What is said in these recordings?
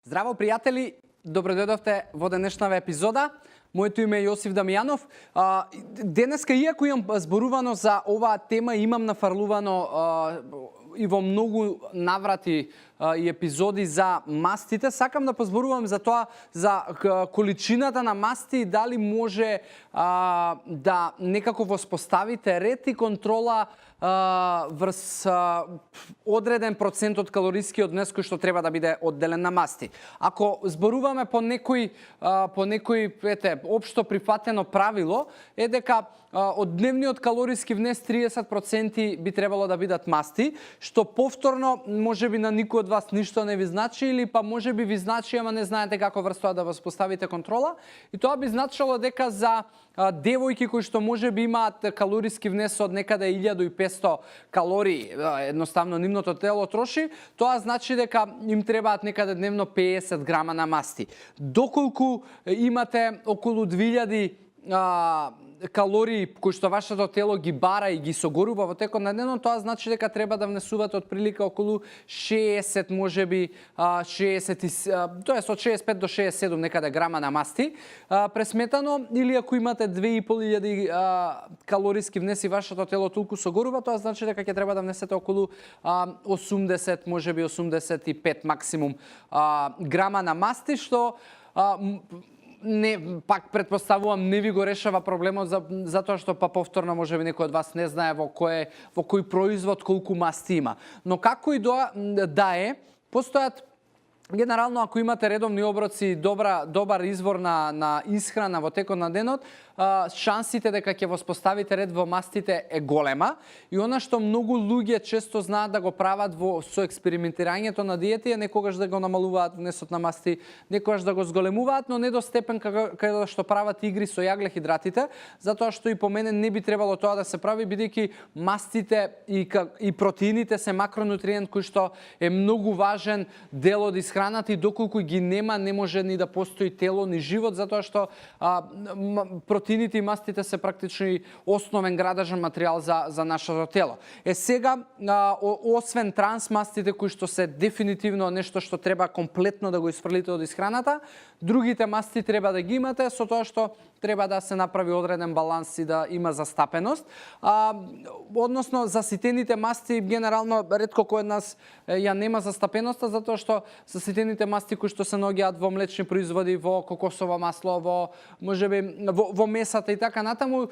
Здраво, пријатели! Добродојдовте во денешната епизода. Моето име е Јосиф Дамјанов. Денеска, иако имам зборувано за оваа тема, имам нафрлувано и во многу наврати и епизоди за мастите, сакам да позборувам за тоа, за количината на масти и дали може да некако воспоставите ред и контрола врз одреден процент од калорискиот внес кој што треба да биде одделен на масти. Ако зборуваме по некој општо прифатено правило, е дека од дневниот калориски внес 30% би требало да бидат масти, што повторно можеби на никој од вас ништо не ви значи или па можеби ви значи, ама не знаете како врз тоа да воспоставите контрола. И тоа би значило дека за девојки кои што можеби имаат калориски внес од некаде 1500 калории, едноставно нивното тело троши, тоа значи дека им требаат некаде дневно 50 грама на масти. Доколку имате околу 2000 калории кои што вашето тело ги бара и ги согорува во текот на денот, тоа значи дека треба да внесувате отприлика околу 60, можеби 60, тоест од 65 до 67 некаде грама на масти пресметано, или ако имате 2500 калориски внеси вашето тело толку согорува, тоа значи дека ќе треба да внесете околу 80, можеби 85 максимум грама на масти, што не, пак предпоставувам, не ви го решава проблемот затоа што па повторно можеби некој од вас не знае во кој производ колку масти има. Но како и да е, постојат генерално ако имате редовни оброци, добар извор на исхрана во текот на денот, шансите дека ќе воспоставите ред во мастите е голема. И она што многу луѓе често знаат да го прават со експериментирањето на диети е некогаш да го намалуваат внесот на масти, некогаш да го зголемуваат, но не до степен каде што прават игри со јаглехидратите, затоа што и по мене не би требало тоа да се прави, бидејќи мастите и протеините се макронутриент кој што е многу важен дел од исхраната и доколку ги нема, не може ни да постои тело ни живот, затоа што протеините и мастите се практично основен градажен материјал за нашето тело. Сега, освен трансмастите кои што се дефинитивно нешто што треба комплетно да го исфрлите од исхраната, другите масти треба да ги имате, со тоа што треба да се направи одреден баланс и да има застапеност. Односно, заситените масти, генерално, ретко кој од нас ја нема застапеноста, затоа што заситените масти кои што се наоѓаат во млечни производи, во кокосово масло, во месата и така натаму,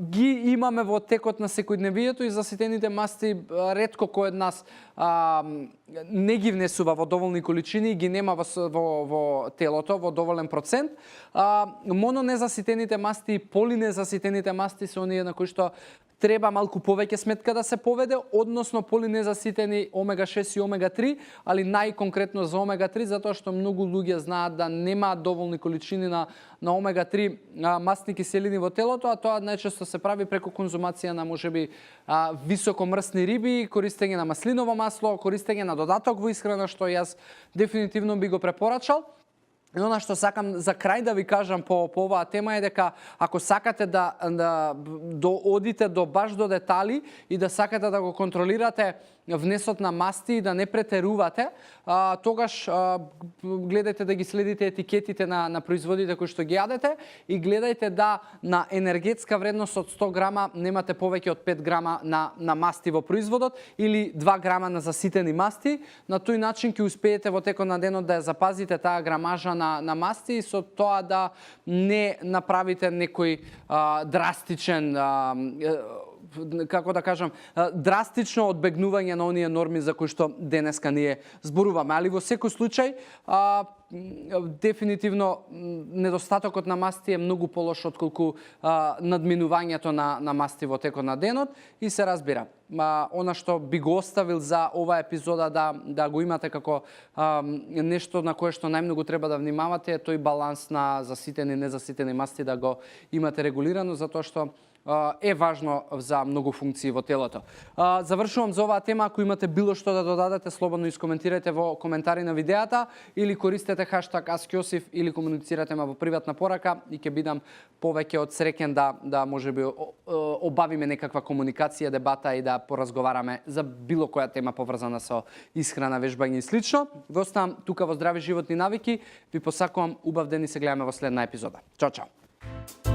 ги имаме во текот на секојдневието и заситените масти ретко кој од нас не ги внесува во доволни количини и ги нема во телото во доволен процент. Мононезаситените масти и полинезаситените масти се оние на кои што треба малку повеќе сметка да се поведе, односно полинезаситени омега-6 и омега-3, али најконкретно за омега-3, затоа што многу луѓе знаат да немаат доволни количини на омега-3 масни киселини во телото, а тоа најчесто се прави преку конзумација на можеби високомрсни риби, користење на маслиново масло, користење на додаток во исхрана, што јас дефинитивно би го препорачал. И она што сакам за крај да ви кажам по оваа тема е дека ако сакате да одите баш до детали и да сакате да го контролирате внесот на масти и да не претерувате, тогаш гледајте да ги следите етикетите на производите кои што ги јадете и гледајте да на енергетска вредност од 100 грама немате повеќе од 5 грама на масти во производот или 2 грама на заситени масти. На тој начин ќе успеете во текот на денот да ја запазите таа грамажа на масти и со тоа да не направите некој драстичен како да кажам, драстично одбегнување на оние норми за кои што денеска ние зборуваме. Али во секој случај, дефинитивно недостатокот на масти е многу полош отколку надминувањето на масти во текот на денот и се разбира. Она што би го оставил за оваа епизода да го имате како нешто на кое што најмногу треба да внимавате е тој баланс на заситени и незаситени масти да го имате регулирано, затоа што е важно за многу функции во телото. Завршувам за оваа тема. Ако имате било што да додадете, слободно искоментирате во коментари на видеата или користете хаштаг #AskJosif или комуницирате ме во приватна порака и ќе бидам повеќе од среќен да можеби обавиме некаква комуникација, дебата и да поразговараме за било која тема поврзана со исхрана, вежбање и слично. Ве оставам тука во здрави животни навики. Ви посакувам убав ден и се гледаме во следна епизода. Чао, чао.